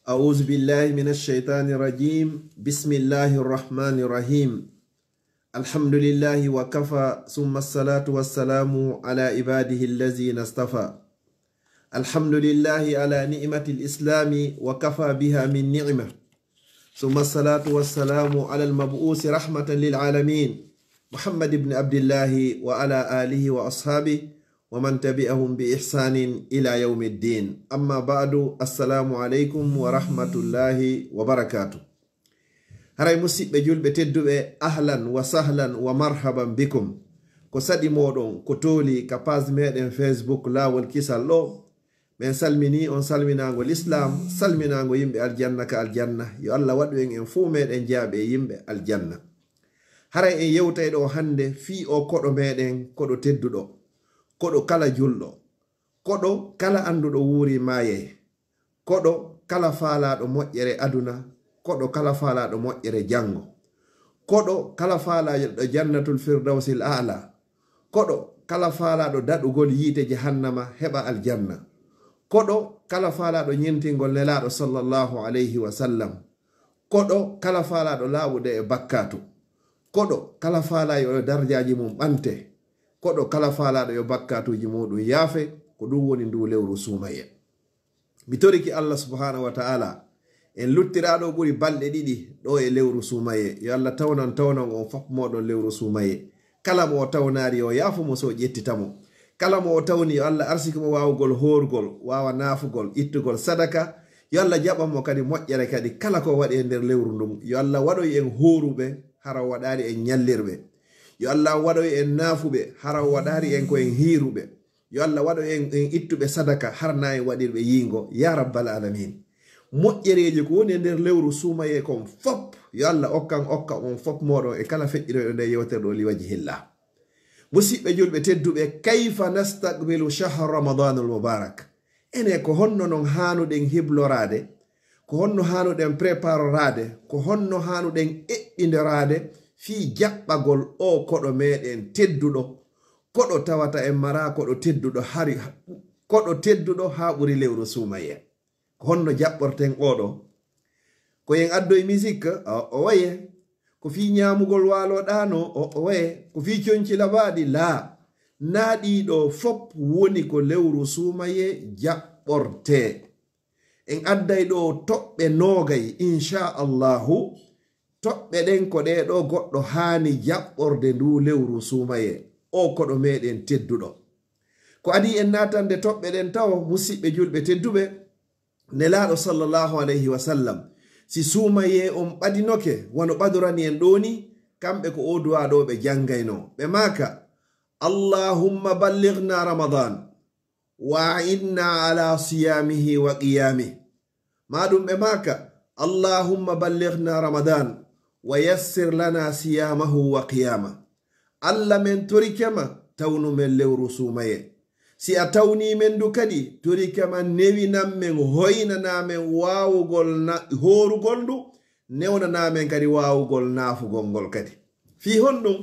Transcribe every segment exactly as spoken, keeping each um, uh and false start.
أعوذ بالله من الشيطان الرجيم. بسم الله الرحمن الرحيم. الحمد لله وكفى، ثم الصلاة والسلام على عباده الذين اصطفى. الحمد لله على نعمة الإسلام وكفى بها من نعمة. ثم الصلاة والسلام على المبعوث رحمة للعالمين، محمد بن عبد الله، وعلى آله وأصحابه ومن تبعهم بإحسان إلى يوم الدين. أما بعد، السلام عليكم ورحمة الله وبركاته. Haray, musiɓɓe julɓe tedduɓe, ahlan wa sahlan wa marhaban bikum. Ko saɗi mooɗon, ko tooli ka page meɗen Facebook Laawol Kisal ɗo, men salmini on salminaango lislaam, salminaango yimɓe aljanna ka aljanna. Yo Allah waɗu en en fuu meɗen jeyaaɓe e yimɓe aljanna. Haray en yewtay ɗo hannde fii o koɗo meɗen, koɗo tedduɗo, koɗo kala julɗo, koɗo kala annduɗo wuuri maayay, koɗo kala faalaaɗo moƴƴere aduna, koɗo kala faalaaɗo moƴƴere janngo, koɗo kala faalaaɗo jannatul firdawsil aala, koɗo kala faalaaɗo daɗugol yiite jahannama heɓa aljanna, koɗo kala faalaaɗo ñentingol Nelaaɗo sallallahu alayhi wa sallam, koɗo kala faalaaɗo laaɓude e bakkaatu, koɗo kala faalaaɗo yo darjaaji mum ɓante, koɗo kala faalaaɗo yo bakkaatuuji muuɗum yaafe, ko ɗum woni nduu lewru suumayee. Mi toriki Allah subhanahu wa ta'ala, en luttiraaɗo ɓuri balɗe ɗiɗi ɗo e lewru suumayee. Yo Allah tawnan tawnan on fof mooɗon lewru suumayee. Kala mo o tawnaari, yo yaafo mo so o ƴettita mo. Kala mo o tawni, yo Allah arsiki mo waawugol hoorugol, waawa naafugol, ittugol sadaka. Yo Allah jaɓan mo kadi moƴƴere kadi kala ko waɗi e nder lewru ndun. Yo Allah waɗoy en hooruɓe, hara o waɗaari en ñallirɓe. Yo Allah waɗoy en naafuɓe, hara o waɗaari en ko en hiiruɓe. Yo Allah waɗoy en, en ittuɓe sadaka, hara na en waɗirɓe yiingo, ya rabbal alamin. Moƴƴereeji ko woni e nder lewru suumayee kon fop, yo Allah okkan, okka on fop mooɗon e kala feƴƴiroyɗo nde yewtere ɗo li wajhillah. Musiɓɓe julɓe tedduɓe, kayfa nastaqbilu shahra Ramadan al mubarak? Ene ko honno non haanuɗen hibloraade? Ko honno haanuɗen préparoraade? Ko honno haanuɗen eɓɓindoraade fii jaɓɓagol o koɗo meɗen tedduɗo? Koɗo tawata en mara koɗo tedduɗo hari, koɗo tedduɗo haa ɓuri lewru suumayee. Ko honno jaɓɓorten oɗo? Ko en addoy musique? O, o waye. Ko fii ñaamugol waalo ɗaano? O, o waye. Ko fii conci labaaɗi? Laa. Naa ɗii ɗoo fop woni ko lewru suumayee jaɓɓortee. En adday ɗoo toɓɓe noogay, inchaa Allaahu. Toɓɓe ɗen ko ɗee ɗoo goɗɗo haani jaɓɓorde nduu lewru suumayee, o koɗo meɗen tedduɗo. Ko adii en naatande toɓɓe ɗen tawo, musiɓɓe julɓe tedduɓe, Nelaaɗo sallallahu alayhi wa sallam, si suumayee on ɓadinoke, wano ɓadorani en ɗoo nii, kamɓe ko oo duwaa ɗoo ɓe janngaynoo. Ɓe maaka, Allahumma ballighna Ramadan, wa a'inna ala siyamihi wa qiyamih. Maa ɗum ɓe maaka, Allahumma ballighna Ramadan, wa yassir lana siyamahu wa qiyama. Alla, men torike ma, tawnu men lewru suumayee. Si a tawnii men du kadi, torike ma, newinan men, hoynanaa men waawugol na-, hoorugol ndu, newnanaa men kadi waawugol naafugol ngol kadi. Fii honɗum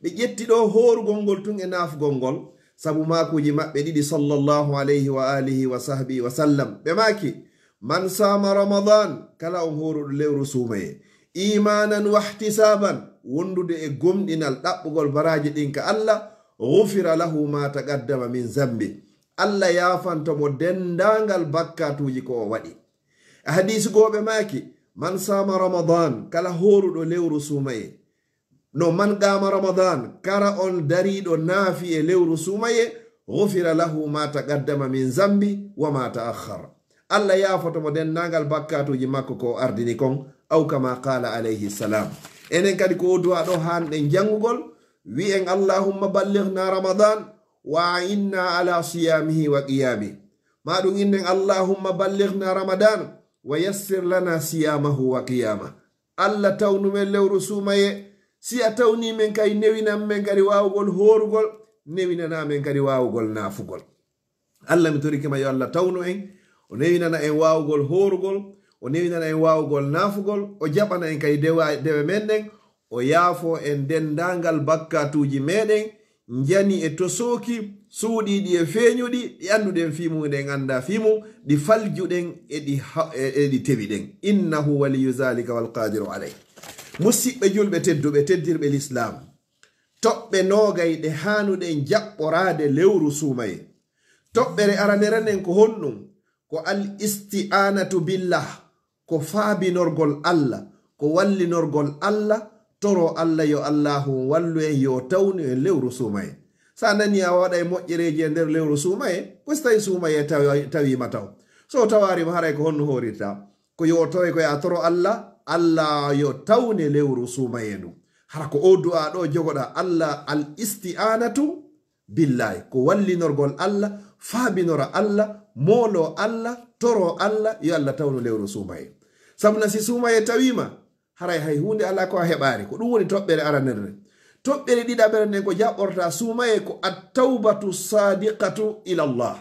ɓe ƴetti ɗoo hoorugol ngol tun e naafugol ngol? Sabu maakuuji maɓɓe ɗiɗi, sallallahu alayhi wa alihi wa sahbihi wa sallam. Ɓe maaki, "Man saama Ramadan, kala on hooruɗo lewru suumayee, imanan wa ihtisaban, wondude e gomɗinal ɗaɓɓugol baraaji ɗin ka Alla, ghufira lahu ma taqaddama min zambi." Alla yaafanto mo denndaangal bakkaatuuji ko o waɗi. E hadiisu goo ɓe maaki, "Man saama Ramadan, kala hooruɗo lewru suumayee." No, "Man qaama Ramadan, kala on dariiɗo naafi e lewru suumayee, ghufira lahu ma taqaddama min zambi wa ma ta'akhkhar." Alla yaafoto mo denndaangal bakkaatuuji makko ko o ardini kon, aw kama qaala alayhi salam. Enen kadi ko o duwaa ɗoo haanɗen janngugol, wi'en, "Allahumma ballighna Ramadan, wa a'inna ala siyamihi wa qiyamih." Maa ɗum innen, "Allahumma ballighna Ramadan, wa yassir lana siyamahu wa qiyamah." Alla, tawnu men lewru suumayee. Si a tawnii men kay, newinan men kadi waawugol hoorugol, newinanaa men kadi waawugol naafugol. Alla, mi torike ma, yo Alla tawnu en, o newinana en waawugol hoorugol, o newinana en waawugol naafugol, o jaɓana en kay dewa-, dewe men ɗen, o yaafoo en denndaangal bakkaatuuji meɗen, njani e tosooki, suuɗiiɗi e feeñuɗi, ɗi annduɗen fii mum, ɗen anndaa fii mum, ɗi faljuɗen e ɗi ha-, e, e ɗi tewiɗen. Innahu waliyu zalika wal qadiru alayh. Musiɓɓe julɓe tedduɓe, teddirɓe Lislaam, toɓɓe noogay ɗe haanuɗen jaɓɓoraade lewru suumayee. Toɓɓere aranere nden ko honɗum? Ko al isti'anatu billah, ko faabinorgol Allah, ko wallinorgol Allah, toro Allah yo Allahu wallu en, yo tawnu en lewru suumayee. Sa nani a waɗay moƴƴereeji e nder lewru suumayee, ko si tawi suumayee tawi-, tawiima taw. So tawaariima, haray ko honno hoorirta? Ko yo tawe ko ya toro Allah, Allah yo tawne lewru suumayee ndu. Hara ko o du'a ɗo jogoɗa Allah, al isti'anatu billahi, ko wallinorgol Allah, faabinora Allah, moolo Allah, toro Allah, yo Allah tawnu lewru suumayee. Sabu na si suumayee tawiima, haray hay huunde alaa ko a heɓaari. Ko ɗum woni toɓɓere aranere nden. Toɓɓere ɗiɗaɓere nden ko jaɓɓorta suumayee ko at-tawbatu sadiqatu ila Allah.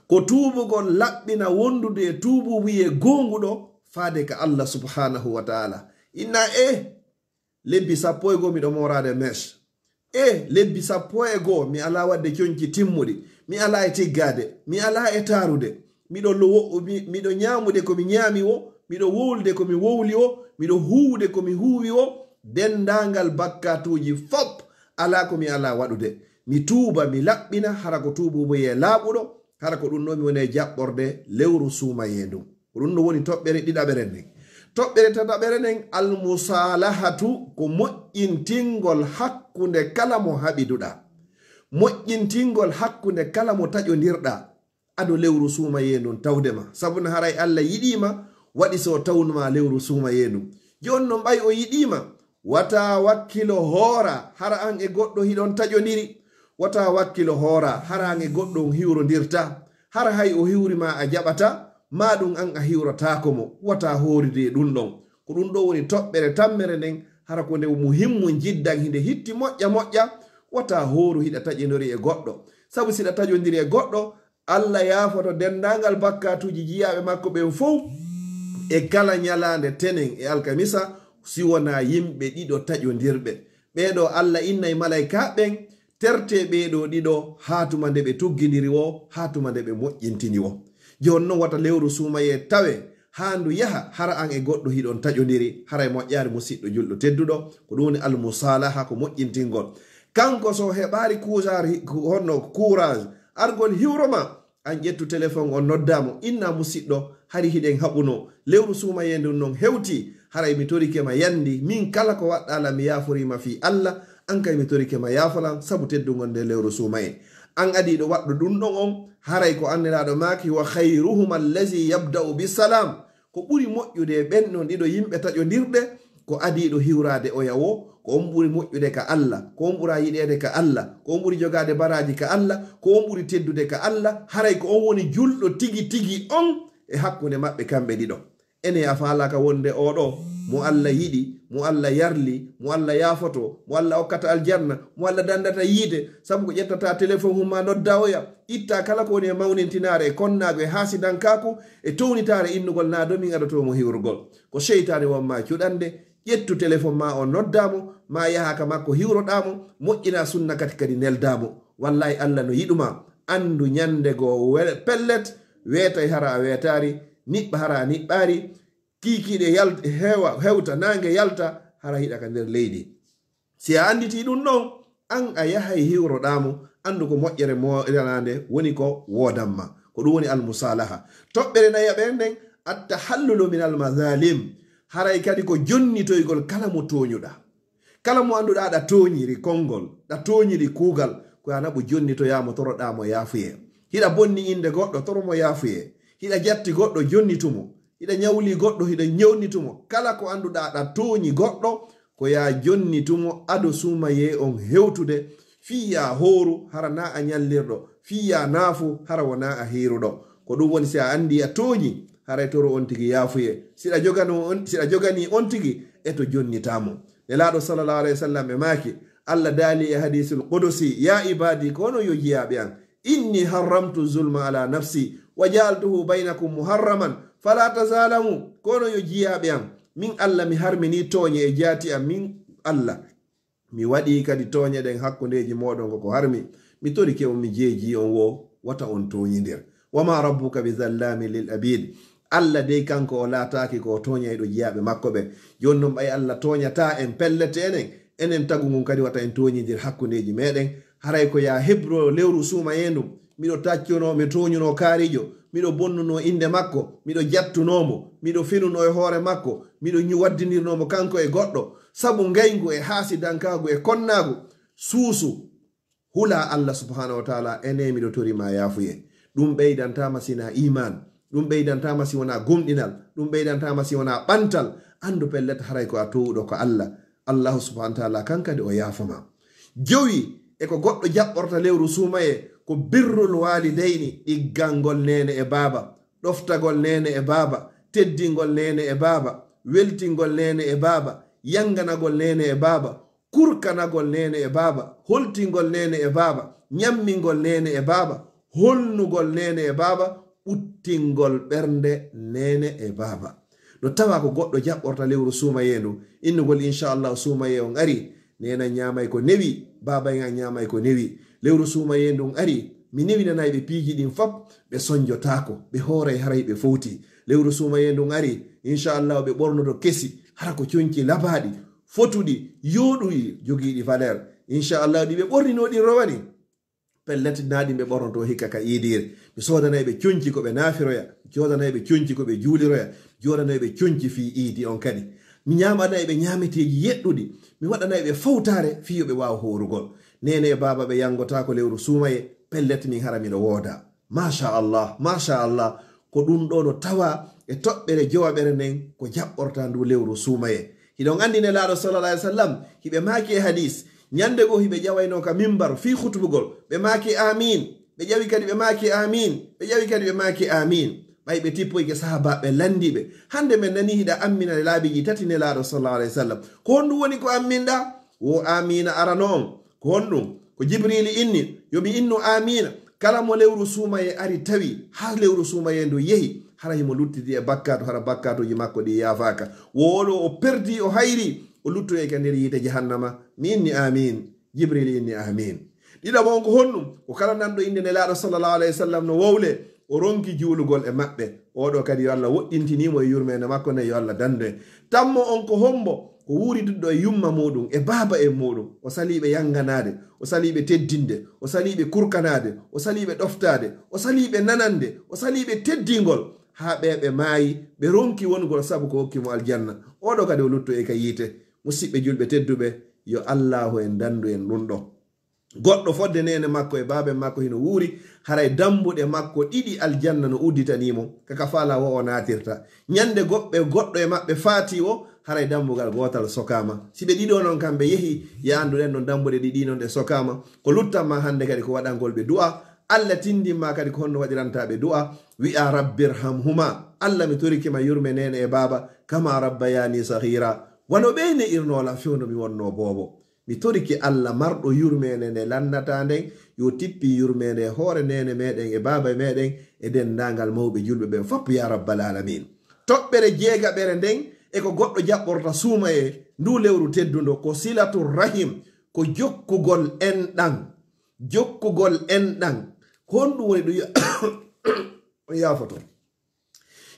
Ko tuubugol laɓɓina wondude e tuubuubuyee goonguɗo faade ka Allah subhanahu wa ta'ala. Inna e lebbi sappo e goo miɗo mooraade mèche. E lebbi sappo e goo mi alaa waɗde coñci timmuɗi. Mi alaa e tiggaade. Mi alaa e taarude. Miɗo lo-, wo-, mi-, miɗo ñaamude ko mi ñaami wo. Miɗo wowlude ko mi wowli wo. Miɗo huuwude ko mi huuwi wo. Denndaangal bakkaatuuji fop alaa ko mi alaa waɗude. Mi tuuba, mi laɓɓina, hara ko tuubuubuyee laaɓuɗo, hara ko ɗum ɗo mi woni e jaɓɓorde lewru suumayee ndun. Ko ɗum ɗo woni toɓɓere ɗiɗaɓere nden. Toɓɓere tataɓere nden, almusalahatu, ko moƴƴintingol hakkunde kala mo haɓiduɗaa. Moƴƴintingol hakkunde kala mo taƴondirɗaa. Ado lewru suumayee ndun tawde ma. Sabu na haray Allah yiɗii ma, waɗi so tawnu ma lewru suumayee ndun. Jooni non ɓay o yiɗii ma, wata wakkilo hoora, hara an e goɗɗo hiɗon taƴondiri. Wata wakkilo hoora, hara an e goɗɗo on hiwrondirta. Hara hay o hiwri ma a jaɓata, maa ɗum an a hiwrotaako mo. Wata hooride e ɗum ɗon. Ko ɗum ɗo woni toɓɓere tammere nden, hara ko nde muhimmu jiddan, hinde hitti moƴƴa moƴƴa. Wata hooru hiɗa taƴondiri e goɗɗo. Sabu siɗa taƴondiri e goɗɗo, Allah yaafoto denndaangal bakkaatuuji jiyaaɓe makko ɓen fow e kala ñalaande tenen e alkamisa, si wonaa yimɓe ɗiɗo taƴondirɓe. Ɓee ɗoo Allah innay malaykaaɓe ɓen, tertee ɓee ɗoo ɗiɗo, haa tuma nde ɓe tuggindiri woo, haa tuma nde ɓe moƴƴintini woo. Jooni non wata lewru suumayee tawe, haa ndu yaha, hara an e goɗɗo hiɗon taƴondiri, haray moƴƴaari musiɗɗo julɗo tedduɗo, ko ɗum woni almusaalaha, ko moƴƴintingol. Kanko so heɓaari kuusaar hi-, ku-, honno courage, argol hiwro ma, an ƴettu téléphone on noddaa mo, inna musiɗɗo, hari hiɗen haɓuno, lewru suumayee ndun non hewti, haray mi torike ma yandi, min kala ko waɗɗaa lan mi yaaforii ma fii Allah, an kay mi torike ma yaafolan, sabu teddungol nde lewru suumayee. An adiiɗo waɗɗo ɗum ɗon on, haray ko anndiraaɗo maaki, wa khayruhuma allazi yabda'u bissalam. Ko ɓuri moƴƴude e ɓen ɗon ɗiɗo yimɓe taƴondirɓe, ko adiiɗo hiwraade oya woo, ko on ɓuri moƴƴude ka Allah, ko on ɓura yiɗeede ka Allah, ko on ɓuri jogaade baraaji ka Allah, ko on ɓuri teddude ka Allah, haray ko on woni julɗo tigi tigi on e hakkunde maɓɓe kamɓe ɗiɗo. Ene a faalaaka wonde oo ɗoo, mo Allah yiɗi, mo Allah yarli, mo Allah yaafoto, mo Allah okkata aljanna, mo Allah danndata yiite, sabu ko ƴettata téléphone mum maa noddaa oya, ittaa kala ko woni e mawnintinaare, e konnaagu, e haasidankaaku, e townitaare innugol naa domin aɗotoo mo hiwrugol. Ko seytaane won maa cuɗande, ƴettu téléphone maa on noddaa mo, maa yahaa ka makko hiwroɗaa mo, moƴƴinaa sunna kadi kadi neldaa mo. Wallaahi Allah no yiɗu maa. Anndu ñannde goo we-, pellet, weetay hara a weetaari, niɓɓa hara a niɓɓaari, kiikiiɗe yal-, heewa, hewta, naange yalta, hara hiɗa ka nder leydi. Si a annditii ɗum ɗon, an a yahay hiwroɗaa mo, anndu ko moƴƴere moƴƴanaande woni ko woodan ma. Ko ɗum woni almusaalaha. Toɓɓere nayaɓere nden, attahallulu min almazalim. Haray kadi ko jonnitoygol kala mo tooñuɗaa. Kala mo annduɗaa ɗa tooñiri konngol, ɗa tooñiri kuugal, ko yo a naɓu jonnitoyaa mo, toroɗaa mo yaafuyee. Hiɗa bonni innde goɗɗo, toro mo yaafuyee. Hiɗa jatti goɗɗo, jonnitu mo. Hiɗa ñawli goɗɗo, hiɗa ñawnitu mo. Kala ko annduɗaa ɗa tooñi goɗɗo, ko yo a jonnitu mo ado suumayee on hewtude, fii yo a hooru, hara naa a ñallirɗo, fii yo a naafu, hara wonaa a hiiruɗo. Ko ɗum woni, si a anndii a tooñi, haray toro on tigi yaafuyee. Siɗa jogano on, siɗa joganii on tigi, eto jonnitaa mo. Nelaaɗo sallallahu alayhi wa sallam ɓe maaki, Allah daali e hadiisul qudusi, "Ya ibaadi, ko onon yo jiyaaɓe an, inni harramtu zulma ala nafsi, wa jaaltuhu baynakum muharraman, fala tazalamu." Ko onon yo jiyaaɓe an, min Allah mi harmini tooñe e jaati am, min Allah. Mi waɗii kadi tooñe ɗen hakkundeeji mooɗon ko ko harmi. Mi torike on, mi jeeji on wo, wata on tooñindir. Wa ma rabbuka bi zallamin lil abid. Allah dey kanko o laataaki ko o tooñayɗo jiyaaɓe makko ɓe. Jooni non ɓay Allah tooñataa en, pellet enen, enen tagu ngun kadi wata en tooñindir hakkundeeji meɗen. Haray ko yaa hebro lewru suumayee ndun. Miɗo taccunoo, mi tooñunoo kaarijo, miɗo bonnunoo innde makko, miɗo jattunoo mo, miɗo fenunoo e hoore makko, miɗo ñu-, waddinirnoo mo kanko e goɗɗo. Sabu ngayngu e haasidankaagu e konnaagu, suusu, hulaa Allah subhanahu wa taala, enee miɗo tori ma yaafuye. Ɗum ɓeydantaa ma si wonaa iimaan, ɗum ɓeydantaa ma si wonaa gomɗinal, ɗum ɓeydantaa ma si wonaa ɓantal. Anndu pellet haray ko a towuɗo ko Allah. Allahu subhanahu wa taala kan kadi o yaafo ma. Jowi, e ko goɗɗo jaɓɓorta lewru suumayee, ko birrul waalidayni, ɗiggangol neene e baaba, ɗoftagol neene e baaba, teddingol neene e baaba, weltingol neene e baaba, yanganagol neene e baaba, kurkanagol neene e baaba, holtingol neene e baaba, ñammingol neene e baaba, holnugol neene e baaba, ɓuttingol ɓernde neene e baaba. No tawa ko goɗɗo jaɓɓorta lewru suumayee ndu, innugol, "Inchallahu, suumayee on ari, neene ñaamay ko newi, baaba en ñaamay ko newi." Lewru suumayee ndun ari, mi newinanay ɓe piiji ɗin fop, ɓe sonjotaako, ɓe hooray haray ɓe fowti. Lewru suumayee ndun ari, inchallahu, ɓe ɓornoto kesi, hara ko conci labaaɗi, fotuɗi, yooɗuɗi, jogiiɗi valeur. Inchallahu, ɗi ɓe ɓorninoo ɗin rowani. Pellet, naa ɗin ɓe ɓornoto hikka ka iidiire. Mi soodanay ɓe conci ko ɓe naafiroya, mi soodanay ɓe conci ko ɓe juuliroya, mi soodanay ɓe conci fii iidi on kadi. Mi ñaamanay ɓe ñaameteeji yeɗɗuɗi, mi waɗanay ɓe fowtaare fii yo ɓe waaw hoorugol. Neene e baaba ɓe yangotaako lewru suumayee, pellet, min hara miɗo wooda. Masha Allah, masha Allah. Ko ɗum ɗo no tawa e toɓɓere jowaɓere nden ko jaɓɓorta ndu lewru suumayee. Hiɗon anndi Nelaaɗo sallallahu alaihi wasallam, hiɓe maaki e hadis, ñande goo hiɓe ƴawaynoo ka mimbar fii khutbugol, ɓe maaki, "Amin." Ɓe ƴawi kadi, ɓe maaki, "Amin." Ɓe ƴawi kadi, ɓe maaki, "Amin." Ɓay ɓe tippoyke sahaabaaɓe lanndii ɓe. Hannde men nanii hiɗa ammina laabiiji tati Nelaaɗo sallallahu alaihi wasallam. Ko honɗum woni ko amminɗaa? Wo amina arano on. Ko honɗum? Ko Jibriili inni, yo mi innu aamiina. Kala mo lewru suumayee ari tawi, haa lewru suumayee ndu yehi, hara himo luttidi e bakkaatu, hara bakkaatuuji makko ɗi yaafaaka. Wo oo ɗo o perdii, o hayrii, o luttoyay ka nder yiite jahannama. Mi inni aamiin, Jibriili inni aamiin. Ɗiɗaɓo on ko honɗum? Ko kala nanɗo innde Nelaaɗo sallallahu alaihi wasallam no wowlee, o ronki juulugol e maɓɓe. Oo ɗo kadi yo Allah woɗɗintinii mo e yurmeende makko nden, yo Allah dandu en. Tammo on ko hombo? Ko wuuriduɗo e yumma muuɗum, e baaba en muuɗum. O salii ɓe yanganaade, o salii ɓe teddinde, o salii ɓe kurkanaade, o salii ɓe ɗoftaade, o salii ɓe nanande, o salii ɓe teddingol, haa ɓe ɓe maayi, ɓe ronki wongol sabu ko hokki mo aljanna. Oo ɗo kadi o luttoyay ka yiite. Musidɓe julɓe tedduɓe, yo Allaahu en dandu en ɗum ɗo. Goɗɗo fodde neene makko e baaben makko hino wuuri, haray dambuɗe makko ɗiɗi aljanna no udditanii mo, ka ka faalaa wo o naatirta. Ñande goɗɗe, goɗɗo e maɓɓe faatii o, haray dambugal gootal sokaama. Si ɓe ɗiɗo non kamɓe yehi, yo anndu ɗen ɗon dambuɗe ɗiɗi non ɗe sokaama. Ko luttan ma hannde kadi ko waɗangol ɓe du'a. Alla tindin ma kadi ko honno waɗirantaa ɓe du'a. Wi'aa, "Rabbi irhamhuma." Alla, mi torike ma yurme neene e baaba. "Kama rabbayani saghira." Wano ɓe ne'irnoo lan fewndo mi wonnoo boobo. Mi torike Alla marɗo yurmeende nde lannataa nden, yo tippin yurmeende e hoore neene meɗen e baaba meɗen e denndaangal mawɓe julɓe ɓen fop, yaa rabbal aalamiin. Toɓɓere jeegaɓere nden e ko goɗɗo jaɓɓorta suumayee nduu lewru teddundo ko silatu rahim, ko jokkugol enɗan. Jokkugol enɗan. Ko honɗum woni ɗum? On yaafoto.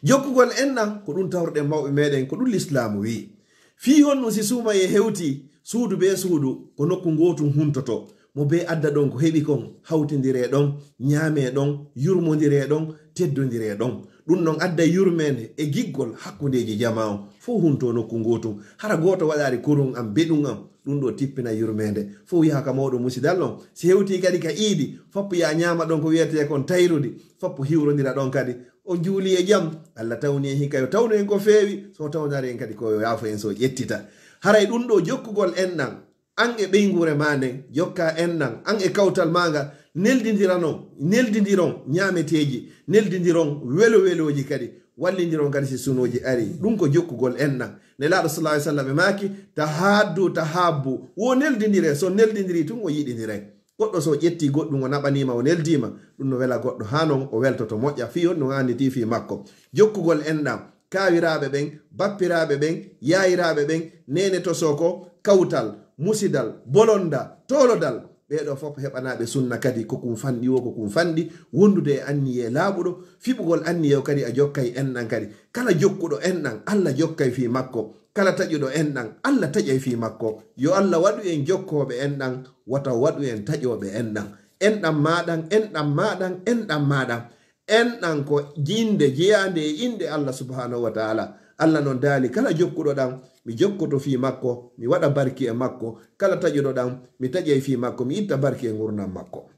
Jokkugol enɗan, ko ɗum tawruɗen mawɓe meɗen, ko ɗum Lislaamu wi'i. Fii honɗum si suumayee hewtii, suudu bee suudu ko nokku ngootun huntotoo, mo bee adda ɗon ko heɓi kon, hawtindiree ɗon, ñaamee ɗon, yurmondiree ɗon, teddondiree ɗon. Ɗum ɗon adday yurmeende e giggol hakkundeeji jamaa on, fow huntoo nokku ngootun. Hara gooto waɗaali kurun am, beɗun am, ɗum ɗo tippina yurmeende. Fow yaha ka mawɗo musidal on. Si hewtii kadi ka iidi, foppu yaa ñaama ɗon ko wi'etee kon tayrudi, foppu hiwrondira ɗon kadi. On juulii e jam, Alla tawni en hikka, yo tawnu en ko feewi, so o tawnari en kadi ko yo yaafo en, so o ƴettita. Haray ɗum ɗo jokkugol enɗan, an e ɓeynguure maa nden, jokkaa enɗan, an e kawtal maa ngal, neldindiranon, neldindiron ñaameteeji, neldindiron welo-welooji kadi, wallindiron kadi si sunooji arii. Ɗum ko jokkugol enɗan. Nelaaɗo sallallahu alaihi wasallam e maaki, "Tahaddu tahabbu." Wo neldindiree, so neldindirii tun o yiɗindiray. Goɗɗo so ƴettii goɗɗum o naɓanii ma, o neldii ma, ɗum no wela goɗɗo, haa non o weltoto moƴƴa, fii on no annitii fii makko. Jokkugol enɗan, kaawiraaɓe ɓen, bappiraaɓe ɓen, yaayiraaɓe ɓen, neene tosoko, kawtal, musidal, bolonda, toolodal, Ɓee ɗoo fof heɓanaaɓe sunna kadi, ko kum fanɗi wo, ko kum fanɗi, wondude e anniyee laaɓuɗo, fiɓugol anniyee o kadi a jokkay enɗan kadi. Kala jokkuɗo enɗan, Alla jokkay fii makko. Kala taƴuɗo enɗan, Alla taƴay fii makko. Yo Alla waɗu en jokkooɓe enɗan, wata waɗu en taƴooɓe enɗan. Enɗan maaɗan, enɗan maaɗan, enɗan maaɗan. Enɗan ko jinnde jeyaande e innde Alla subhanahu wa taala. Alla non daali, kala jokkuɗo ɗan, mi jokkoto fii makko, mi waɗa barki e makko. Kala taƴuɗo ɗan, mi taƴay fii makko, mi itta barki e ngurndan makko.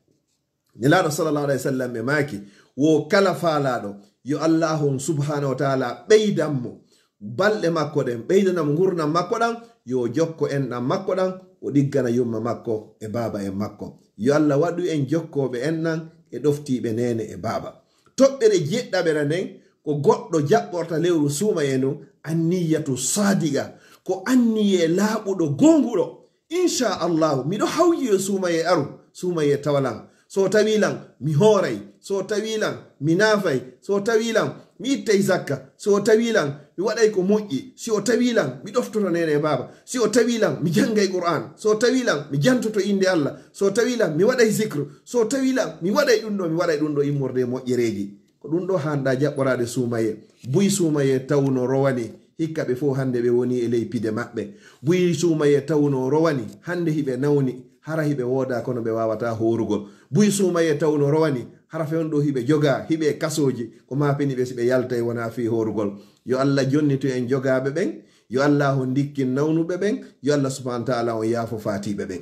Nelaaɗo sallallahu alayhi wa sallam ɓe maaki, wo kala faalaaɗo, yo Allahu on subhanahu wa taala ɓeydan mo balɗe makko ɗen, ɓeydana mo ngurndan makko ɗan, yo jokko enɗan makko ɗan, o ɗiggana yumma makko e baaba en makko. Yo Alla waɗu en jokkooɓe enɗan e ɗoftiiɓe neene e baaba. Toɓɓere jeɗɗaɓere nden, ko goɗɗo jaɓɓorta lewru suumayee ndun, anniyatu sadiqa, ko anniyee laaɓuɗo goonguɗo. Insha Allahu, miɗo hawji yo suumayee aru, suumayee tawa lan. So tawi lan, mi hooray. So tawi lan, mi naafay. So tawi lan, mi ittay zakka. So tawi lan, mi waɗay ko moƴƴi. Si o tawi lan, mi ɗoftoto neene e baaba. Si o tawi lan, mi janngay Qur'an. So tawi lan, mi jantoto innde Alla. So tawi lan, mi waɗay zikru. So tawi lan, mi waɗay ɗun ɗoo, mi waɗay ɗun ɗoo immorde e moƴƴereeji. Ko ɗun ɗoo hanɗaa jaɓɓoraade suumayee. Buy suumayee tawno rowani, hikka ɓe fof hannde ɓe woni e ley pide maɓɓe. Buy suumayee tawno rowani, hannde hiɓe nawni, hara hiɓe woodaa kono ɓe waawataa hoorugol. Buy suumayee tawno rowani, hara fewndo hiɓe jogaa, hiɓe e kasooji, ko maapini ɓe si ɓe yaltay wonaa fii hoorugol. Yo Alla jonnito en jogaaɓe ɓen, yo Alla on ndikkin nawnuɓe ɓen, yo Alla subhanahu wa taala on yaafo faatiiɓe ɓen.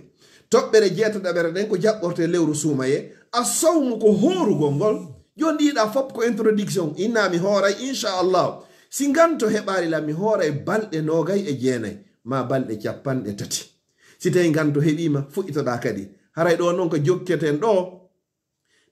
Toɓɓere jeetaɗaɓere nden ko jaɓɓortee lewru suumayee, as-sawmu ko hoorugol ngol. Jooni ɗii ɗaa fof ko introduction, innaa mi hooray, insha Allahu. Si nganto heɓaali lan, mi hooray balɗe noogay e jeenay, maa balɗe cappanɗe tati. Si tawi nganto heɓiima, fuɗɗitoɗaa kadi. Haray ɗoo non ko jokketen ɗoo.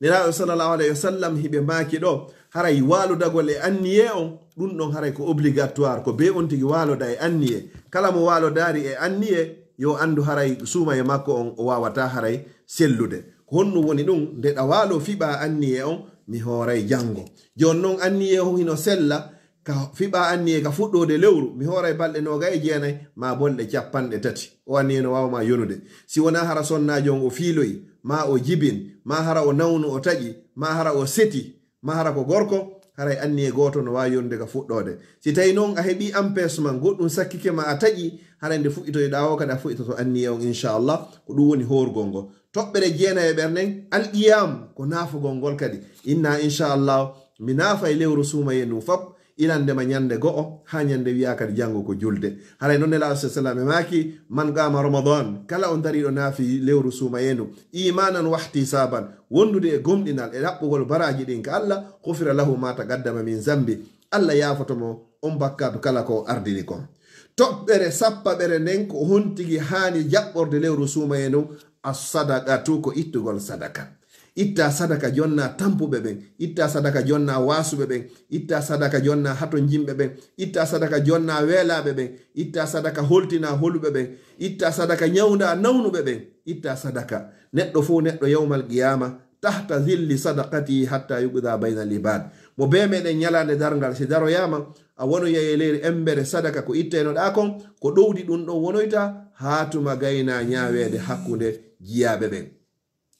Nelaaɗo sallallahu alayhi wa sallam hiɓe maaki ɗoo, haray waalodagol e anniyee on, ɗun ɗon haray ko obligatoire, ko bee on tigi waaloda e anniyee. Kala mo waalodaari e anniyee, yo anndu haray suumayee makko on o waawataa haray sellude. Ko honɗun woni ɗun? Nde ɗa waaloo fiɓaa anniyee on, mi hooray janngo. Jooni non anniyee on hino sella, ka fiɓaa anniyee ka fuɗɗoode lewru, mi hooray balɗe noogay e jeenay, maa balɗe cappanɗe tati. O anniyee no waawa maa yonude. Si wonaa hara sonnaajo on o fiiloyi, maa o jibin, maa hara o nawnu o taƴi, maa hara o seti, maa hara ko gorko, haray anniyee gooto no waawi yonude ka fuɗɗoode. Si tawi non a heɓii empêchement, goɗɗun sakkike ma a taƴi, haray nde fuɗɗitoyɗaa o kadi a fuɗɗitoto anniyee on, insha Allah, ko ɗun woni hoorugol ngol. Toɓɓere jeenayeɓere nden, al-qiyam, ko naafugol ngol kadi. Inna, insha Allah, mi naafay lewru suumayee ndun fof, ilande ma ñande go'o, haa ñande wi'aa kadi janngo ko julde. Haray non Nelaaɗo sallallahu alayhi wa sallam e maaki, "Man qama Ramadan," kala on dariiɗo naafi lewru suumayee ndu, imanan wa ihtisaban, wondude e gomɗinal e ɗaɓɓugol baraaji ɗin ka Allah, ghufira lahu ma taqaddama min zambi, Allah yaafoto mo on bakkaatu kala ko ardini kon. Toɓɓere sappaɓere nden ko hontigi haani jaɓɓorde lewru suumayee ndun, as-sadaqatu ko ittugol sadaka. Itta sadaka jonna tampuɓe ɓen, itta sadaka jonna waasuɓe ɓen, itta sadaka jonna hatonjinɓe ɓen, itta sadaka jonna weelaaɓe ɓen, itta sadaka holtina holuɓe ɓen, itta sadaka ñawnda nawnuɓe ɓen, itta sadaka. Neɗɗo fow neɗɗo yawmal qiyama tahta zilli sadaqati hatta yuqda bayna al ibad. Mo bee meɗen ñalaande darngal si daroyaama, a wonoyay e leydi embere sadaka ko ittaynoɗaa kon, ko ɗowdi ɗun ɗon wonoyta, haa tuma gayna ñaaweede hakkunde jiyaaɓe ɓen.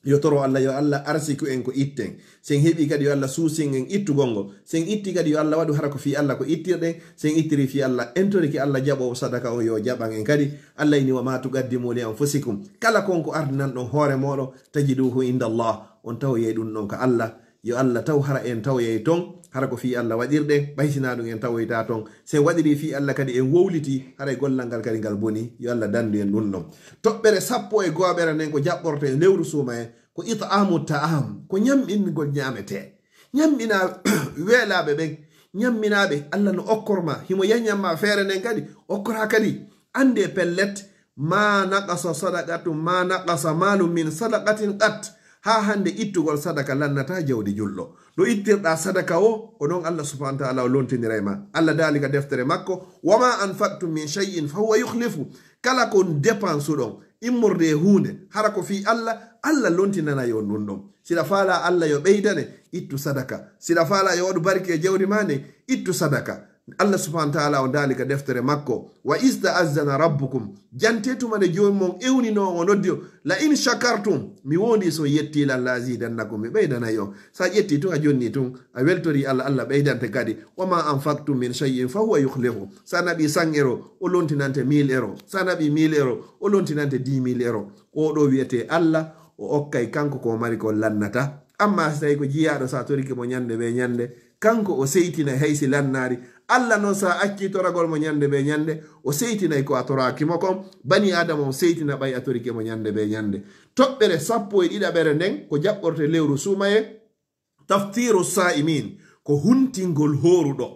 Yo toro Allah, yo Allah arsiku en ko itten. Sen heɓi kadi yo Allah suusin en ittugol ngol. Sen itti kadi yo Allah waɗu hara ko fii Allah ko ittirɗen. Sen ittiri fii Allah, en toriki Allah jaɓoowo sadaka on yo jaɓan en kadi. Allah ini, "Wa ma tuqaddimu li anfusikum." Kala kon ko ardinanɗon hoore mooɗon, tajiduhu inda Allah. On tawoyay ɗun ɗon ka Allah. Yo Allah taw hara en tawoyay ton, hara ko fii Allah waɗirɗen, ɓay sinaa ɗun en tawoytaa ton. Si en waɗirii fii Allah kadi en wowlitii, haray gollal ngal kadi ngal bonii. Yo Allah dandu en ɗun ɗon. Toɓɓere sappo e gooɓere nden ko jaɓɓortee e lewru suumayee, ko it'amu ta'am, ko ñamminngol ñaametee. Ñamminaa weelaaɓe ɓen, ñamminaa ɓe, Allah no okkor ma, himo yañan ma feere nden kadi, okkoraa kadi. Anndee pellet, "Ma naqasa sadaqatu, ma naqasa malu min sadaqatin qat." Haa hannde ittugol sadaka lannataa jawdi julɗo. Ɗo ittirɗaa sadaka o, ko non Allah subhanahu wa ta'ala o lontiniray ma. Allah daali ka deftere makko, "Wa ma anfaqtum min shay'in fa huwa yukhlifu." Kala ko depansuɗon, immorde e huunde, hara ko fii Allah, Allah lontinanay on ɗun ɗon. Siɗa faalaa Allah yo ɓeydane, ittu sadaka. Siɗa faalaa yo waɗu barke e jawdi maa ndin, ittu sadaka. Allah subhanahu wa ta'ala o daali ka deftere makko, "Wa iz ta'azzana rabbukum," jante tuma nde joomi mon ewninoo on o noddi on, "La in shakartum," mi wondi so on yetti lan, "la azidannakum," mi ɓeydanay on. Sa ƴetti tun a jonni tun, a weltori Allah, Allah ɓeydante kadi. "Wa ma anfaqtum min shay'in fa huwa yukhlifu." Sa naɓi cent euro, o lontinante mille euro. Sa naɓi mille euro, o lontinante dix mille euro. Ko ɗo wiyete Allah, o okkay kanko ko mari ko lannata. Amma si tawi ko jiyaaɗo sa torike mo ñande be ñande, kanko o seytinay hay si lannaari. Allah non sa acci toragol mo ñande be ñande, o seytinay ko a toraaki mo kon. Bani Adama o seytina ɓay a torike mo ñande be ñande. Toɓɓere sappo e ɗiɗaɓere nden ko jaɓɓorte lewru suumaye, taftiru sa'imin, ko huntingol hooruɗo.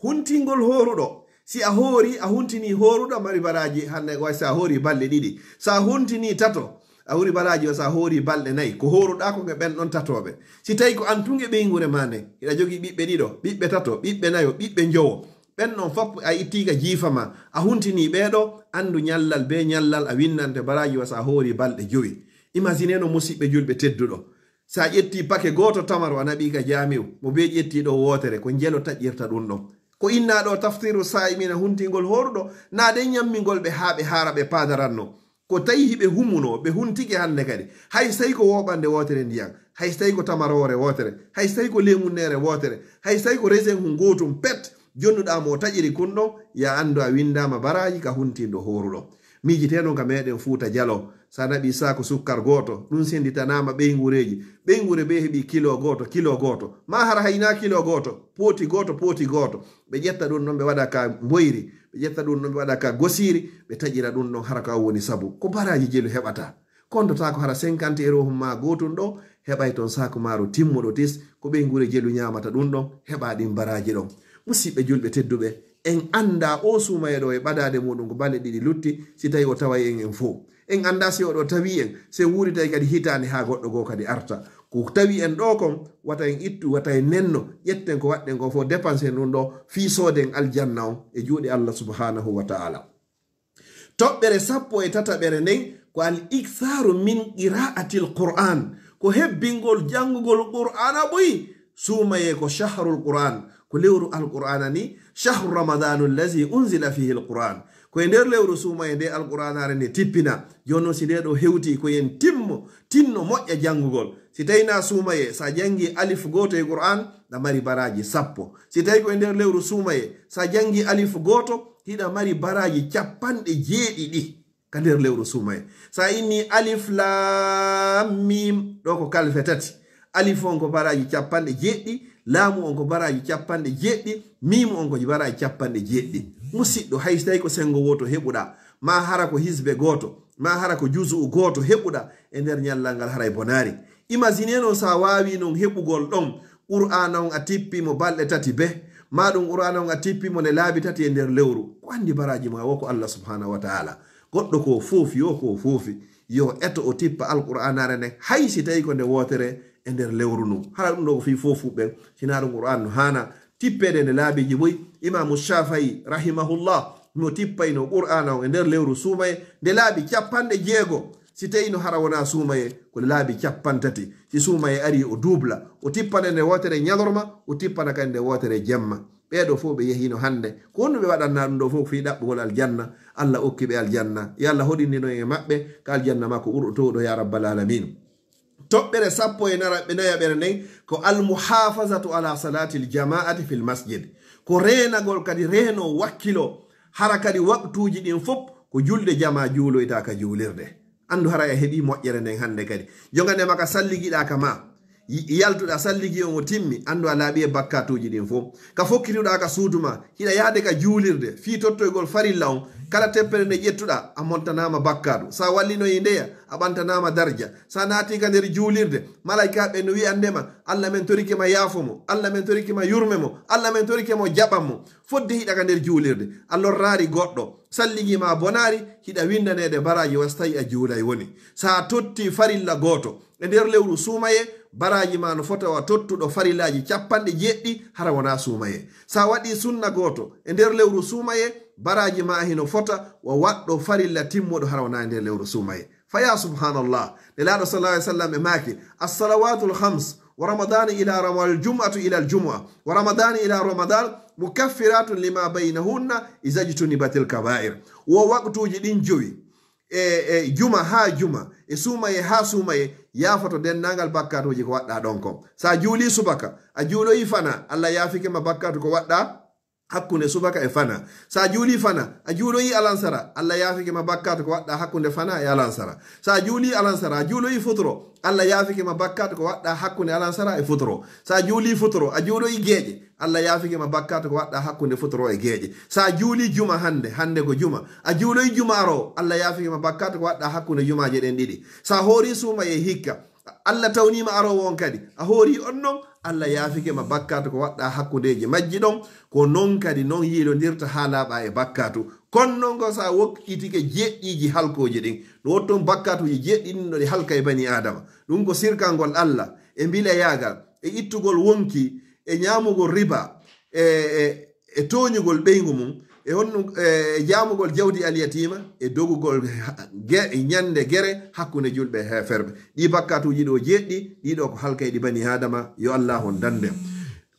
Huntingol hooruɗo. Si a hoori, a huntini hooruɗo, a mari baraaji hannde ko si a hoori balɗe ɗiɗi. Sa huntini tato, a huri baraaji o sa hoori balɗe nayi. Ko hooruɗa ko nge ɓen ɗon tatooɓe. Si tawi ko an tun e ɓeynguure ma nden, hiɗa jogii ɓiɓɓe ɗiɗo, ɓiɓɓe tato, ɓiɓɓe nayo, ɓiɓɓe njowo. Ɓen ɗon fof a ittii ka jiifa ma, a huntini ɓee ɗo, anndu ñallal be ñallal a winnante baraaji wa sa hoori balɗe jowi. Imagine no musiɓɓe julɓe tedduɗo. Sa ƴetti pake gooto tamaro a naɓi ka jaamiu, mo be ƴetti ɗo wootere, ko njelo taƴirta ɗum ɗon. Ko inna ɗo tafsiru saa'imina huntingol hooruɗo, na den ñammingol ɓe haa ɓe haara ɓe paadaranno. Ko tawi hiɓe humuno, ɓe huntike hannde kadi. Hay so tawi ko wooɓande wootere ndiyan, hay so tawi ko tamaroore wootere, hay so tawi ko lemunneere wootere, hay so tawi ko resen hun gootum pet, jonnuɗaa mo o taƴiri kun ɗon, ya anndu a winndaama baraaji ka huntinɗo hooruɗo. Miijitee non ka meɗen Fuuta Jaloo, sa naɓi saaku sukkar gooto, ɗum sennditanaama ɓeynguureeji. Ɓeynguure bee heɓi kilo gooto, kilo gooto. Maa hara hay naa kilo gooto, pooti gooto, pooti gooto. Ɓe ƴetta ɗum ɗon ɓe waɗa ka mboyri, ɓe ƴetta ɗum ɗon ɓe waɗa ka gosiiri, ɓe taƴira ɗum ɗon hara ko an woni sabu. Ko baraaji jelu heɓata. Kondotaako hara cinquante euro hum maa gootun ɗo, heɓay ton saaku maaru timmuɗo tis, ko ɓeynguure jelu ñaamata ɗum ɗon, heɓa ɗin baraaji ɗon. Musiɓɓe julɓe tedduɓe, en annda o suumaye ɗo e ɓadaade muɗum ko balɗe ɗiɗi lutti, si tawi o taway en en fow. En annda si oɗo tawi en, si en wuuritay kadi hitaande haa goɗɗo goo kadi arta. Ko tawi en ɗo kon, wata en ittu, wata en nenno, ƴetten ko waɗɗen ko fow, dépensen ɗum ɗo, fii sooden aljanna on e juuɗe Allah subhanahu wa ta'ala. Toɓɓere sappo e tataɓere nden ko al iktharu min qira'atil Qur'an, ko hebbingol janngugol Qur'aana ɓuy. Suumaye ko shahrul Qur'an, ko lewru Alqur'aana ni, shahru Ramadanu allazi unzila fihi alqur'an. Ko e nder lewru suumaye nde Alqur'aanaare nde tippina. Jooni non si nde ɗo hewti ko yen timmo, tinno moƴƴa janngugol. Si tawi na suumaye, sa janngi alif gooto e Qur'an, na mari baraaji sappo. Si tawi ko e nder lewru suumaye, sa janngi alif gooto, hiɗa mari baraaji capanɗe jeeɗiɗi ka nder lewru suumaye. Sa inni alif laam miim, ɗo ko kalfe tati. Alif on ko baraaji capanɗe jeeɗiɗi, laamu on ko baraaji capanɗe jeeɗiɗi, miimu on ko baraaji capanɗe jeeɗiɗi. Musiɗɗo, hay so tawi ko senngo wooto heɓuɗa, ma hara ko hisbe gooto, ma hara ko juzu'u gooto heɓuɗa e nder ñallal ngal, haray bonaari. Imagine non sa waawi non heɓugol ɗon Qur'aana on a tippi mo balɗe tati be, ma ɗum Qur'aana on a tippi mo nde laabi tati e nder lewru. Ko anndi baraaji ma wo ko Allah subhanahu wa ta'ala. Goɗɗo ko foofi, yo ko foofi, yo eto o tippa Alqur'aanaare nden, hay si tawi ko nde wootere e nder lewru nu. Hara ɗum ɗo ko fii foofu ɓen, si na ɗum Qur'aan no haana tippeede nde laabiiji buy. Imaamu Shaafi'i rahimahullah, no tippayno Qur'aana on e nder lewru suumaye nde laabi capanɗe jeego. Si tawi no hara wona suumaye, ko laabi capantati. Si suumaye ari, o duubla, o tippana nde wootere ñalorma, o tippana kadi nde wootere jemma. Ɓee ɗo fof ɓe yehino hannde. Ko honno ɓe waɗanna ɗum ɗo fof? Fii ɗaɓɓugol aljanna. Allah okki ɓe aljanna. Yo Allah hoɗindino en e maɓɓe ka aljanna makko ɓurɗo toowɗo, ya rabbal alamin. Toɓɓere sappo e nara-, ɓe nayaɓere nden ko al muhafazatu ala salatil jama'ati fil masjid. Ko reenagol kadi, reeno wakkilo, hara kadi waqtuuji ɗin fof ko julde jamaa juuloyta ka juulirde. Anndu haray a heɓi moƴƴere nden hannde kadi. Jonga nde maka salligiɗa ka ma, y-, yaltuɗa salligi on o timmi, anndu a laaɓi e bakkatuuji ɗin fof. Ka fokkituɗa ka suudu ma, hiɗa yaade ka juulirde, fii tottoygol farilla on, kala teppere nde ƴettuɗa, a montanaama bakkatu. Sa wallinoyi ndeya, a ɓantanaama darja. Sa naati ka nder juulirde, malaykaaɓe no wi'ande ma, "Allah men torike ma yaafo mo, Allah men torike ma yurme mo, Allah men torike mo jaɓan mo." Fodde hiɗa ka nder juulirde, a lorraari goɗɗo, salligi ma bonaari, hiɗa winndaneede baraaji wa si tawi a juulay woni. Sa totti farilla gooto e nder lewru suumaye, baraaji ma no fota wa tottuɗo farillaaji capanɗe jeeɗiɗi hara wona suumaye. Sa waɗi sunna gooto e nder lewru suumaye, baraaji ma hino fota wa waɗɗo farilla timmuɗo hara wona e nder lewru suumaye. Fa ya subhanallah, Nelaaɗo sallallahu alaihi wasallam e maaki, "As-salawatul khams ورمضان إلى رم-، والجمعة إلى الجمعة، ورمضان إلى رمضان، مكفرات لما بينهن إذا اجتنبت الكبائر. Wo waqtuuji ɗin jowi, e, e juma haa juma, e suumaye haa suumaye, yaafoto denndaangal bakkaatuuji ko waɗɗaa ɗon kon. So a juulii subaka, a juuloyii fana, Alla yaafike ma bakkaatu ko waɗɗaa hakkunde subaka e fana. So a juulii fana, a juuloyii alansara, Alla yaafike ma bakkaatu ko waɗɗaa hakkunde fana e alansara. So a juulii alansara, a juuloyii futuro, Alla yaafike ma bakkaatu ko waɗɗaa hakkunde alansara e futuro. So a juulii futuro, a juuloyii geeƴe, Alla yaafike ma bakkaatu ko waɗɗaa hakkunde futuro e geeƴe. So a juulii juma hannde, hannde ko juma, a juuloyii juma aroowo, Alla yaafike ma bakkaatu ko waɗɗaa hakkunde jumaaje ɗen ɗiɗi. So a hoorii suumaye hikka, Alla tawniima aroowo on kadi, a hoorii on non, Alla yaafike ma bakkaatu ko waɗɗaa hakkundeeji majji ɗon. Ko non kadi non yiilondirta haa laaɓa e bakkaatu. Kono non ko so a wokkitike jeɗɗiiji halkooji ɗin, no wotton bakkaatuuji jeɗɗi ɗin no ɗi halka e bani Aadama. Ɗum ko sirkangol Alla, e mbilayaagal, e ittugol wonki, e ñaamugol riba, e, e, e tooñugol ɓeyngu mum, e honno, e jaamugol jawdi alyatiima, e dogugol ge-, ñande gere hakkunde julɓe e heeferɓe. Ɗii bakkaatuuji ɗoo jeɗɗi, ɗii ɗoo ko halkayɗi bani Aadama, yo Allaahu on dande.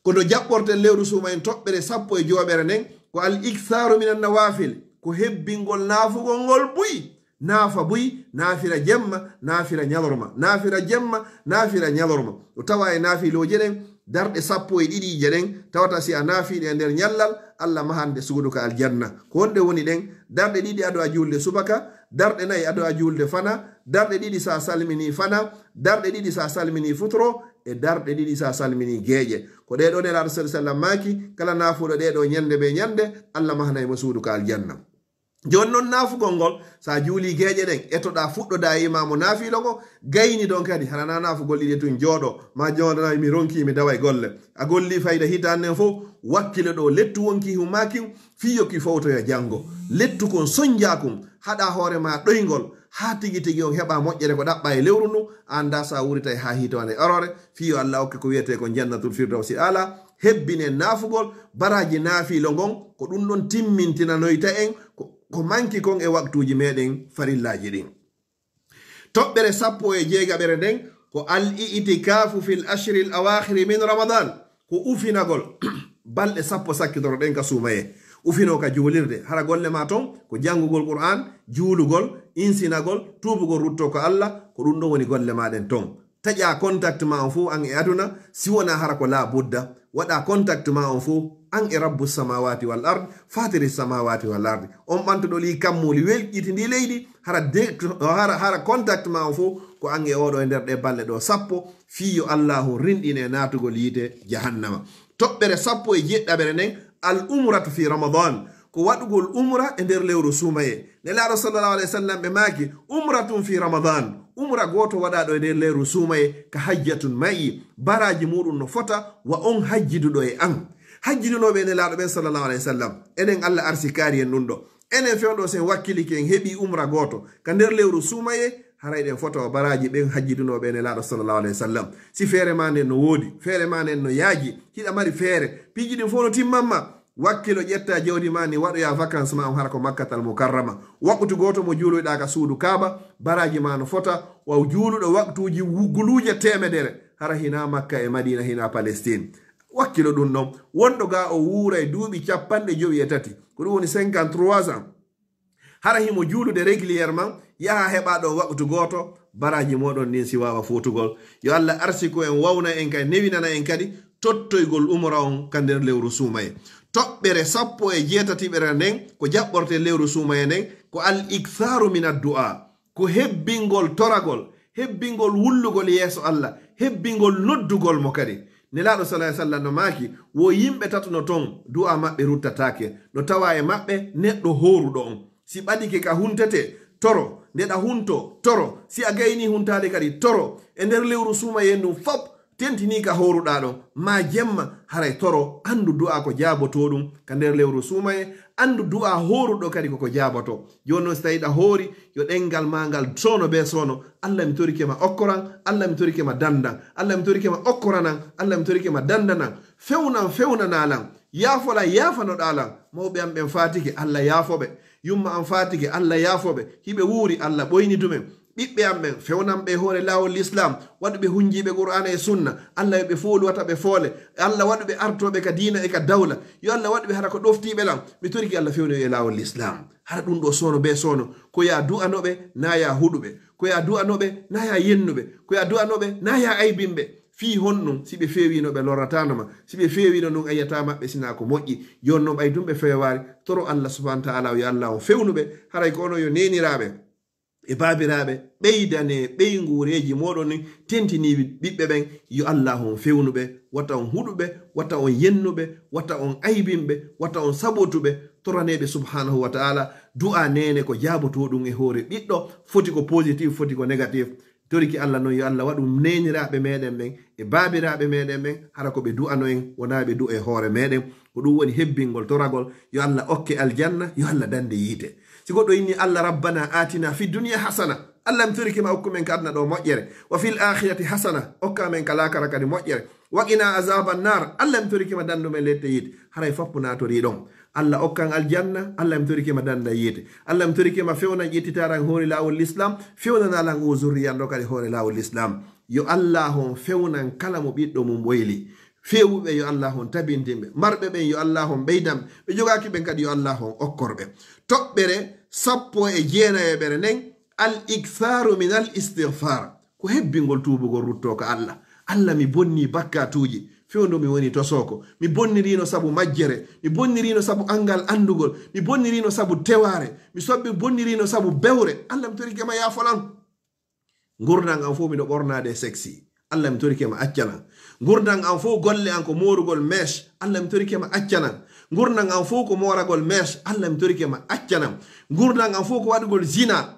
Kono jaɓɓorten lewru suumaye toɓɓere sappo e joweeɓere nden, ko al iktharu minan nawafil, ko hebbingol naafugol ngol buy. Naafa buy, naafira jemma, naafira ñalorma, naafira jemma, naafira ñalorma. O tawa e naafilooje ɗen, darɗe sappo e ɗiɗiije ɗen, tawata si a naafiiɗe e nder ñallal, Alla mahan ɗe suudu ka aljanna. Ko honɗe woni ɗen? Darɗe ɗiɗi ado a juulde subaka, darɗe nayi ado a juulde fana, darɗe ɗiɗi so a salminii fana, darɗe ɗiɗi so a salminii futuro, e darɗe ɗiɗi so a salminii geeƴe. Ko ɗee ɗoo Nelaaɗo sallallaahu alayhi wa sallam maaki, kala naafuɗo ɗee ɗoo ñande bee ñande, Alla mahanay mo suudu ka aljanna. Jooni non naafugol ngol, so a juulii geeƴe ɗen, etoɗaa fuɗɗodaa e imaamu naafiilo ngo, gayni ɗon kadi, hara naa naafugol ɗiɗi tun jooɗo, ma jooɗo naa mi ronkii mi dawa e golle. A gollii fayda hitaande nden fof, wakkilo ɗoo lettu wonki humaakin, fii yo ki fowtoya janngo. Lettu kon sonjaa kun, haɗaa hoore maa ɗoyngol, haa tigi tigi on heɓa moƴƴere ko ɗaɓɓaa e lewru ndun, a anndaa so a wuuritay haa hitaande aroore, fii yo Alla okke ko wiyetee kon jannatul firdawsi aala, hebbinen naafugol, baraaji naafiilo ngon, ko ɗum ɗon timmintinanoyta en, ko, ko manki kon e waktuuji meɗen farillaaji ɗin. Toɓɓere sappo e jeegaɓere nden, ko al i'tikaafu fil ashril awaakhiri min Ramadan, ko ufinagol balɗe sappo sakkitoro ɗen ka suumaye. Ufinoo ka juulirde, hara golle maa ton ko janngugol Qur'aan, juulugol, insinagol, tuubugol, ruttoo ko Alla, ko ɗum ɗon woni golle maa ɗen ton. Taƴaa contact maa on fof an e aduna, si wonaa hara ko laa budda. Waɗaa contact maa on fof an e Rabbu samawati wal ard, fatiri samawati wal ardi. On ɓantuɗo ɗii kammuuli, welƴiti ndii leydi, hara de-, hara, hara contact maa on fof ko an e oɗo e nder ɗee balɗe ɗoo sappo, fii yo Allaahu rinɗine naatugol yiite jahannama. Toɓɓere sappo e jeeɗiɗaɓere nden, al umratu fi Ramadan, ko waɗugol umra e nder lewru suumaye. Nelaaɗo sallallahu alayhi wa sallam ɓe maaki, umratun fi Ramadan, umra gooto waɗaaɗo e nder lewru suumaye, ka hajjatun ma'i, baraaji muɗum no fota wa on hajjiduɗo e an. Hajjidunooɓe e Nelaaɗo ɓen sallallahu alayhi wa sallam, enen Alla arsikaari en ɗum ɗo. Enen fewndo sen wakkilike en heɓi umra gooto ka nder lewru suumaye, haray ɗen fota wa baraaji ɓen hajjidunooɓe e Nelaaɗo sallallahu alayhi wa sallam. Si feere maa nden no woodi, feere maa nden no yaaji, hiɗa mari feere, piiji ɗin fof no timman ma, wakkilo ƴetta jawdi maa ni waɗoya vacances maa on hara ko Makkatal Mukarrama. Waqutu gooto mo juuloyɗaa ka suudu Kaaba, baraaji maa no fota wa juuluɗo waqtuuji wu-, guluuje teemedere, hara hinaa Makka e Madiina, hinaa Palestine. Wakkilo ɗum ɗon. Wonɗo gaa o wuuray duuɓi cappanɗe jowi e tati. Ko ɗum woni cinquante-trois ans. Hara himo juulude régulièrement, yaha heɓa ɗon waqtu gooto, baraaji mooɗon ndin si waawa fuutugol. Yo Alla arsiku en, wawna en kay, newinana en kadi tottoygol umra on ka nder lewru suumaye. Toɓɓere sappo e jeetatiɓere nden, ko jaɓɓorte lewru suumaye nden, ko al ikthaaru min addu'a. Ko hebbingol toragol, hebbingol wullugol yeeso Alla, hebbingol noddugol mo kadi. Nelaaɗo sallallahu alayhi wa sallam no maaki, wo yimɓe tato no ton, du'a maɓɓe ruttataake. No tawa e maɓɓe neɗɗo hooruɗo on. Si ɓadike ka huntete, toro. Nde ɗa hunto, toro. Si a gayni huntaade kadi, toro. E nder lewru suumaye ndun fop, tentinii ka hooruɗaa ɗon, maa jemma, haray toro, anndu du'a ko jaabotoo ɗum ka nder lewru suumaye, anndu du'a hooruɗo kadi koko jaabotoo. Jooni non, si tawii ɗa hoori, yo ɗenngal maa ngal soono bee soono, Alla, mi torike ma, okkoran, Alla, mi torike ma, dandan, Alla, mi torike ma, okkoranan, Alla, mi torike ma, dandanan, fewnan, fewnanalan, yaafolan, yaafanoɗalan. Mawɓe am ɓen faatike, Alla, yaafo ɓe. Yumma am faatike, Alla, yaafo ɓe. Hiɓe wuuri, Alla, ɓoynidu ɓe. Ɓiɓɓe am ɓen, fewnan ɓe e hoore laawol Lislaam, waɗu ɓe hunjiiɓe Qur'aana e Sunna, Alla yo ɓe foolu wata ɓe foole, Alla waɗu ɓe artooɓe ka diina e ka dawla, yo Alla waɗu ɓe hara ko ɗoftiiɓe lan. Mi torike Alla fewnu e laawol Lislaam. Hara ɗum ɗo soono bee soono, ko yaa du'ano ɓe, naa yaa huɗu ɓe, ko yaa du'ano ɓe, naa yaa yennu ɓe, ko yaa du'ano ɓe, naa yaa aybin ɓe. Fii honɗum, si ɓe feewiino ɓe lorrataano ma, si ɓe feewiino ɗum a yi'ataa maɓɓe sinaa ko moƴƴi, jooni non ɓay ɗum ɓe feewaali, toro Alla subhaanahu wa ta'aala, yo Alla on fewnu ɓe, haray ko onon yo neeniraaɓe e baabiraaɓe, ɓeydanee ɓeynguureeji mooɗon ɗin tentiniiɗi ɓiɓɓe ɓen, yo Alla on fewnu ɓe, wata on huɗu ɓe, wata on yennu ɓe, wata on aybin ɓe, wata on sabotu ɓe, toranee ɓe subhaanahu wa ta'aala, du'aa neene ko jaabotooɗum e hoore ɓiɗɗo, foti ko positif, foti ko négatif. Torike Alla non, yo Alla waɗu neeniraaɓe meɗen ɓen e baabiraaɓe meɗen ɓen, hara ko ɓe du'ano en, wonaa ɓe du'a e hoore meɗen. Ko ɗum woni hebbingol toragol, yo Alla okke aljanna, yo Alla dande yiite. Si goɗɗo inni, "Alla rabbana atina fi dunya hasana," Alla mi torike ma okku men ka aduna ɗo moƴƴere, "wa fil akhirati hasana," okka men ka laakara kadi moƴƴere, "wa qina azaban nar," Alla mi torike ma dandu men lette yiite. Haray fappu naatorii ɗon. Alla okkan aljanna, Alla mi torike ma danda yiite. Alla mi torike ma fewnan ƴettitaran hoore laawol Lislaam, fewnana lan o zurriyan ɗo kadi hoore laawol Lislaam. Yo Alla on fewnan kala mo ɓiɗɗo mum ɓoyli. Feewuɓe yo Alla on tabintin ɓe. Marɓe ɓen yo Alla on ɓeydan ɓe. Ɓe jogaaki ɓen kadi yo Alla on okkor ɓe. Toɓɓere sappo e jeenayeɓere nden, al iktharu min al istighfar. Ko hebbingol tuubugol ruttoo ka Alla. Alla, mi bonnii bakkaatuuji, fewndo mi woni tosooko. Mi bonniriino sabu majjere, mi bonniriino sabu anngal anndugol, mi bonniriino sabu tewaare, mi sobbi bonniriino sabu bewre. Alla, mi torike ma yaafolan. Ngurndan am fof miɗo ɓornaade e sexy. Alla, mi torike ma accanan. Ngurndan am fof golle am ko moorugol mèche. Alla, mi torike ma accanan. Ngurndan am fof ko mooragol mèche. Alla, mi torike ma accanan. Ngurndan am fof ko waɗugol zina,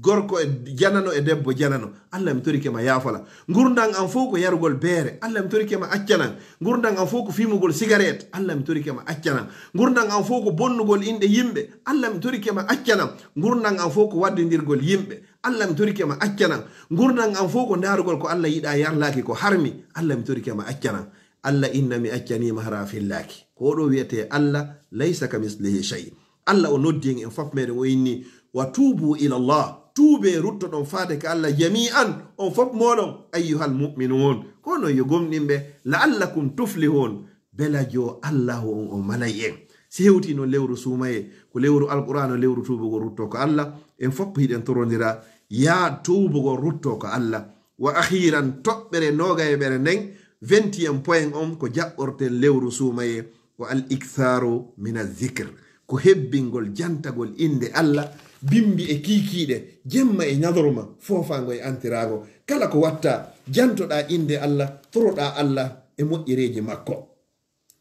gorko e janano e debbo janano. Alla, mi torike ma yaafola. Ngurndan am fof ko yarugol beere. Alla, mi torike ma accanan. Ngurndan am fof ko fimugol sigaret. Alla, mi torike ma accanan. Ngurndan am fof ko bonnugol inɗe yimɓe. Alla, mi torike ma accanan. Ngurndan am fof ko waddindirgol yimɓe. Alla, mi torike ma accanan. Ngurndan am fof ko ndaarugol ko Alla yiɗaa, yarlaaki, ko harmi. Alla, mi torike ma accanan. Alla, inna mi accaniima hara a fillaaki. Ko oɗo wiyetee Alla, laysa ka mislihi shay. Alla o noddi en, en fof meɗen o inni, "Wa tuubu ila Allah." Tuubee, ruttoɗon faade ka Alla jami'an, on fof mooɗon, ayyuhal mu'minuun. Ko onon yo gomɗinɓe, la'allakum tuflihuun. Belajo Alla o on, o malay en. Si hewtii noon lewru suumayee, ko lewru Alqur'aana, lewru tuubugol ruttoo ka Alla, en fof hiɗen torondira, yaa tuubugol ruttoo ka Alla. Wa akhiran, toɓɓere noogayeɓere nden, vingtième point on, ko jaɓɓorten lewru suumayee, ko al iktharu min al zikr, ko hebbingol jantagol innde Alla, bimbi e kiikiiɗe, jemma e ñalorma, foofaango e antiraago. Kala ko watta, jantoɗaa innde Alla, toroɗaa Alla e moƴƴereeji makko.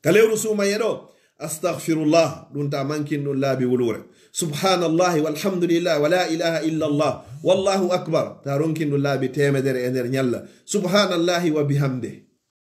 Ka lewru suumayee ɗo, astaghfirullah, ɗum ta mankin ɗum laabi wuluure. Subhanallahi walhamdulillah, wa la ilaha illa Allah, wallahu akbar, ta ronkin ɗum laabi teemedere e nder ñalla. Subhanallahi wa bihamde.